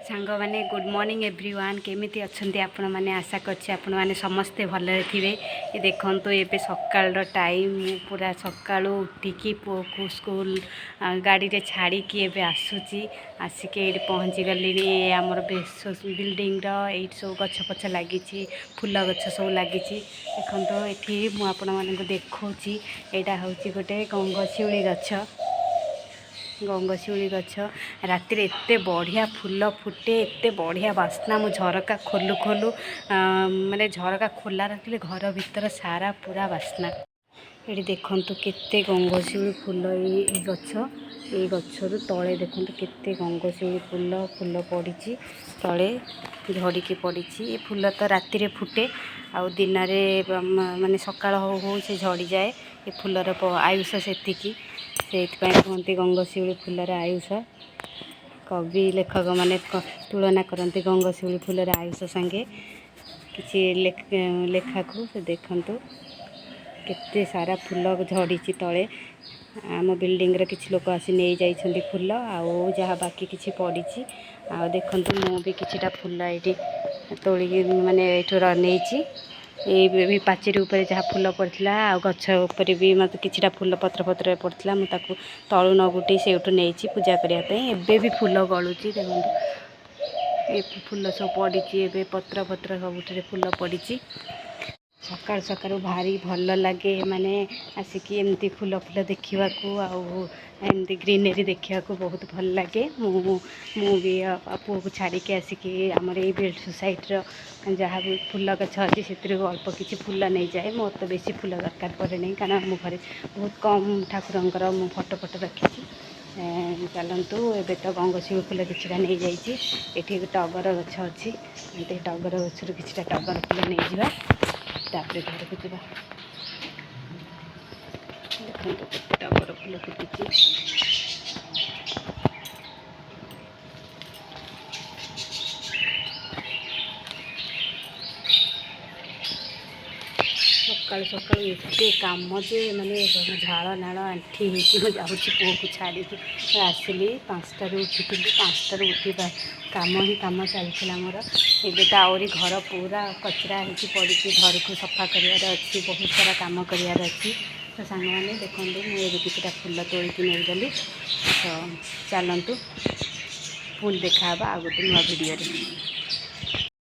ସାଙ୍ଗମାନେ, good morning everyone. କେମିତି ଅଛନ୍ତି ଆପଣମାନେ? ଆଶା କରୁଛି ଆପଣମାନେ ସମସ୍ତେ ଭଲରେ ଥିବେ। ଏ ଦେଖନ୍ତୁ, ଏବେ ସକାଳର ଟାଇମ୍। ମୁଁ ପୁରା ସକାଳୁ ଉଠିକି ପୁଅକୁ ସ୍କୁଲ ଗାଡ଼ିରେ ଛାଡ଼ିକି ଏବେ ଆସୁଛି। ଆସିକି ଏଇଠି ପହଞ୍ଚିଗଲିଣି। ଏ ଆମର ବିଲ୍ଡିଂର ଏଇଠି ସବୁ ଗଛ ଫଛ ଲାଗିଛି, ଫୁଲ ଗଛ ସବୁ ଲାଗିଛି। ଦେଖନ୍ତୁ, ଏଠି ମୁଁ ଆପଣମାନଙ୍କୁ ଦେଖାଉଛି, ଏଇଟା ହେଉଛି ଗୋଟେ ଗଙ୍ଗଶିଉଳି ଗଛ। ଗଙ୍ଗଶିଉଳି ଗଛ ରାତିରେ ଏତେ ବଢ଼ିଆ ଫୁଲ ଫୁଟେ, ଏତେ ବଢ଼ିଆ ବାସ୍ନା। ମୁଁ ଝରକା ଖୋଲୁ ଖୋଲୁ, ମାନେ ଝରକା ଖୋଲା ରଖିଲେ ଘର ଭିତର ସାରା ପୁରା ବାସ୍ନା। ଏଠି ଦେଖନ୍ତୁ କେତେ ଗଙ୍ଗଶିଉଳି ଫୁଲ। ଏଇ ଗଛ, ଏଇ ଗଛରୁ ତଳେ ଦେଖନ୍ତୁ କେତେ ଗଙ୍ଗଶିଉଳି ଫୁଲ ଫୁଲ ପଡ଼ିଛି, ତଳେ ଝଡ଼ିକି ପଡ଼ିଛି। ଏ ଫୁଲ ତ ରାତିରେ ଫୁଟେ ଆଉ ଦିନରେ, ମାନେ ସକାଳ ହଉ ହଉ ସେ ଝଡ଼ିଯାଏ। ଏ ଫୁଲର ଆୟୁଷ ସେତିକି। ସେଇଥିପାଇଁ କୁହନ୍ତି ଗଙ୍ଗଶିଉଳି ଫୁଲର ଆୟୁଷ। କବି ଲେଖକମାନେ ତୁଳନା କରନ୍ତି ଗଙ୍ଗଶିଉଳି ଫୁଲର ଆୟୁଷ ସାଙ୍ଗେ କିଛି ଲେଖାକୁ। ସେ ଦେଖନ୍ତୁ କେତେ ସାରା ଫୁଲ ଝଡ଼ିଛି ତଳେ। ଆମ ବିଲ୍ଡିଂର କିଛି ଲୋକ ଆସି ନେଇଯାଇଛନ୍ତି ଫୁଲ, ଆଉ ଯାହା ବାକି କିଛି ପଡ଼ିଛି। ଆଉ ଦେଖନ୍ତୁ, ମୁଁ ବି କିଛିଟା ଫୁଲ ଏଇଠି ତୋଳିକି, ମାନେ ଏଇଠୁ ନେଇଛି। ଏଇ ବି ପାଚେରୀ ଉପରେ ଯାହା ଫୁଲ ପଡ଼ିଥିଲା ଆଉ ଗଛ ଉପରେ ବି ମୋତେ କିଛିଟା ଫୁଲ ପତ୍ର ପତ୍ରରେ ପଡ଼ିଥିଲା, ମୁଁ ତାକୁ ତଳୁ ନ ଗୋଟେଇ ସେଇଠୁ ନେଇଛି ପୂଜା କରିବା ପାଇଁ। ଏବେ ବି ଫୁଲ ଗଳୁଛି। ଦେଖନ୍ତୁ, ଏ ଫୁଲ ସବୁ ପଡ଼ିଛି ଏବେ, ପତ୍ର ଫତ୍ର ସବୁଥିରେ ଫୁଲ ପଡ଼ିଛି। ସକାଳୁ ସକାଳୁ ଭାରି ଭଲ ଲାଗେ, ମାନେ ଆସିକି ଏମିତି ଫୁଲ ଫୁଲ ଦେଖିବାକୁ ଆଉ ଏମିତି ଗ୍ରିନେରୀ ଦେଖିବାକୁ ବହୁତ ଭଲ ଲାଗେ। ମୁଁ ବି ପୁଅକୁ ଛାଡ଼ିକି ଆସିକି ଆମର ଏଇ ବିଲ୍ଡ ସୋସାଇଟିର ଯାହା ବି ଫୁଲ ଗଛ ଅଛି, ସେଥିରୁ ଅଳ୍ପ କିଛି ଫୁଲ ନେଇଯାଏ। ମୋର ତ ବେଶୀ ଫୁଲ ଦରକାର ପଡ଼େ ନାହିଁ, କାରଣ ଆମ ଘରେ ବହୁତ କମ୍ ଠାକୁରଙ୍କର ମୁଁ ଫଟୋ ଫଟୋ ରଖିଛି। ଚାଲନ୍ତୁ, ଏବେ ତ ଗଙ୍ଗଶିଉଳି ଫୁଲ କିଛିଟା ନେଇଯାଇଛି। ଏଠି ଟଗର ଗଛ ଅଛି। ଏମିତି ଟଗର ଗଛରୁ କିଛିଟା ଟଗର ଫୁଲ ନେଇଯିବା, ତାପରେ ଘରକୁ ଯିବା। ଦେଖନ୍ତୁ କେତେ ଟଗର ଫୁଲ ଫୁଟିଛି। ସକାଳୁ ସକାଳୁ ଏତେ କାମ ଯେ ମାନେ ଝାଳ ନାଳ ଆଣ୍ଠି ହେଇକି ମୁଁ ଯାଉଛି। ପୁଅକୁ ଛାଡ଼ିକି ଆସିଲି। 5ଟାରୁ ଉଠିଥିଲି। 5ଟାରୁ ଉଠିବା କାମ ହିଁ କାମ ଚାଲିଥିଲା ମୋର। ଏବେ ତ ଆହୁରି ଘର ପୁରା କଚରା ହେଇକି ପଡ଼ିଛି। ଘରକୁ ସଫା କରିବାର ଅଛି, ବହୁତ ସାରା କାମ କରିବାର ଅଛି। ତ ସାଙ୍ଗମାନେ, ଦେଖନ୍ତୁ, ମୁଁ ଏବେ କିଛିଟା ଫୁଲ ତୋଳିକି ନେଇଗଲି। ତ ଚାଲନ୍ତୁ, ପୁଣି ଦେଖାହେବା ଆଉ ଗୋଟେ ନୂଆ ଭିଡ଼ିଓରେ।